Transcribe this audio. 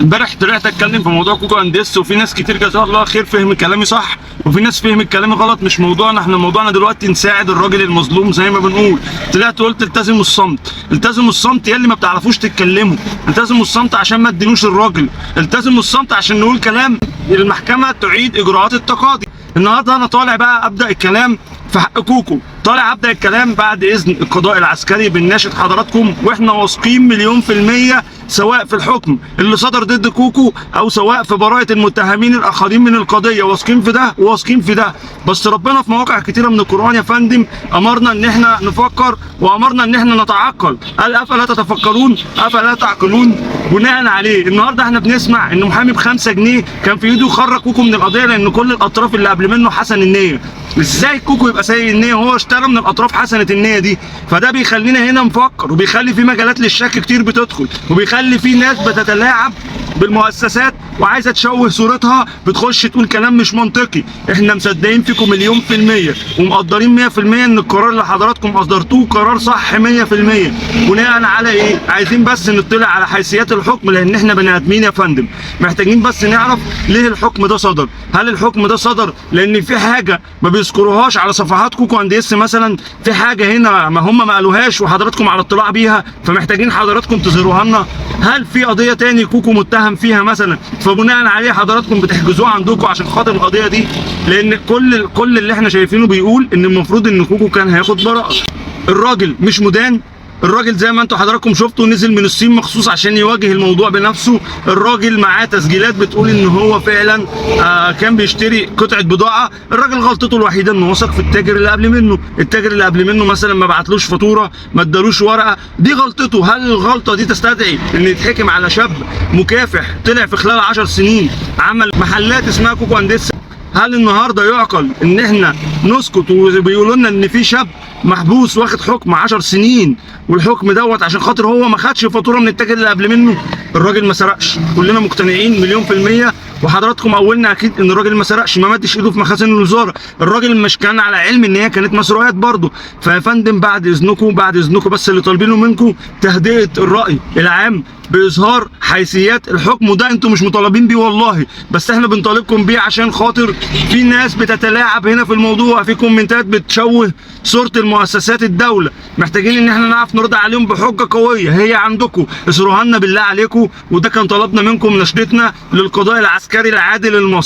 امبارح طلعت اتكلم في موضوع كوكو انديس، وفي ناس كتير جزاها الله خير فهم كلامي صح، وفي ناس فهمت كلامي غلط. مش موضوعنا، احنا موضوعنا دلوقتي نساعد الراجل المظلوم زي ما بنقول. طلعت قلت التزموا الصمت، التزموا الصمت يا اللي ما بتعرفوش تتكلموا، التزموا الصمت عشان ما تدينوش الراجل، التزموا الصمت عشان نقول كلام المحكمة تعيد اجراءات التقاضي. النهارده انا طالع بقى ابدا الكلام في حق كوكو، طالع ابدا الكلام بعد اذن القضاء العسكري. بنناشد حضراتكم واحنا واثقين 1,000,000% سواء في الحكم اللي صدر ضد كوكو او سواء في براءة المتهمين الاخرين من القضية، واثقين في ده وواثقين في ده. بس ربنا في مواقع كتيرة من القرآن يا فندم امرنا ان احنا نفكر وامرنا ان احنا نتعقل، قال افلا تتفكرون افلا تعقلون. بناء عليه النهارده احنا بنسمع ان محامي ب5 جنيه كان في ايده يخرج كوكو من القضية، لان كل الاطراف اللي قبل منه حسن النية. ازاي كوكو يبقى سيء النية وهو اشترى من الاطراف حسنه النية دي؟ فده بيخلينا هنا نفكر، وبيخلي في مجالات للشك كتير بتدخل، وبيخلي في ناس بتتلاعب بالمؤسسات وعايزه تشوه صورتها، بتخش تقول كلام مش منطقي. احنا مصدقين فيكم 1,000,000% ومقدرين 100% ان القرار اللي حضراتكم اصدرتوه قرار صح 100%. بناء على ايه؟ عايزين بس نطلع على حيثيات الحكم، لان احنا بني ادمين يا فندم، محتاجين بس نعرف ليه الحكم ده صدر. هل الحكم ده صدر لان في حاجة ما بيذكروهاش على صفحات كوكو انديس مثلا؟ في حاجة هنا ما هم ما قالوهاش وحضراتكم على اطلاع بيها، فمحتاجين حضراتكم تظهروها لنا. هل في قضية تاني كوكو متهم فيها مثلا، فبناء عليه حضراتكم بتحجزوه عندكم عشان خاطر القضية دي؟ لان كل اللي احنا شايفينه بيقول ان المفروض ان كوكو كان هياخد براءه. الراجل مش مدان، الراجل زي ما انتم حضراتكم شفتوا نزل من الصين مخصوص عشان يواجه الموضوع بنفسه. الراجل معاه تسجيلات بتقول ان هو فعلا كان بيشتري قطعه بضاعة. الراجل غلطته الوحيدة انه وثق في التاجر اللي قبل منه، التاجر اللي قبل منه مثلا ما بعتلوش فاتورة، ما ادالوش ورقة، دي غلطته. هل الغلطة دي تستدعي ان يتحكم على شاب مكافح طلع في خلال 10 سنين عمل محلات اسمها كوكو انديس؟ هل النهارده يعقل ان احنا نسكت وبيقولوا لنا ان في شاب محبوس واخد حكم 10 سنين، والحكم دوت عشان خاطر هو ما خدش فاتورة من التاجر اللي قبل منه؟ الراجل ما سرقش، كلنا مقتنعين 1,000,000%، وحضراتكم اولنا اكيد ان الراجل ما سرقش، ما مدش ايده في مخازن الوزارة، الراجل مش كان على علم ان هي كانت مسروقات برضه. فيا فندم بعد اذنكم، بعد اذنكم بس اللي طالبينه منكم تهدئه الراي العام باظهار حيثيات الحكم، وده انتم مش مطالبين بيه والله، بس احنا بنطالبكم بيه عشان خاطر في ناس بتتلاعب هنا في الموضوع، في كومنتات بتشوه صورة المؤسسات الدولة. محتاجين ان احنا نعرف نرد عليهم بحجة قوية هي عندكم، اصروها لنا بالله عليكم. وده كان طلبنا منكم، نشدتنا للقضاء العسكري العادل المصري.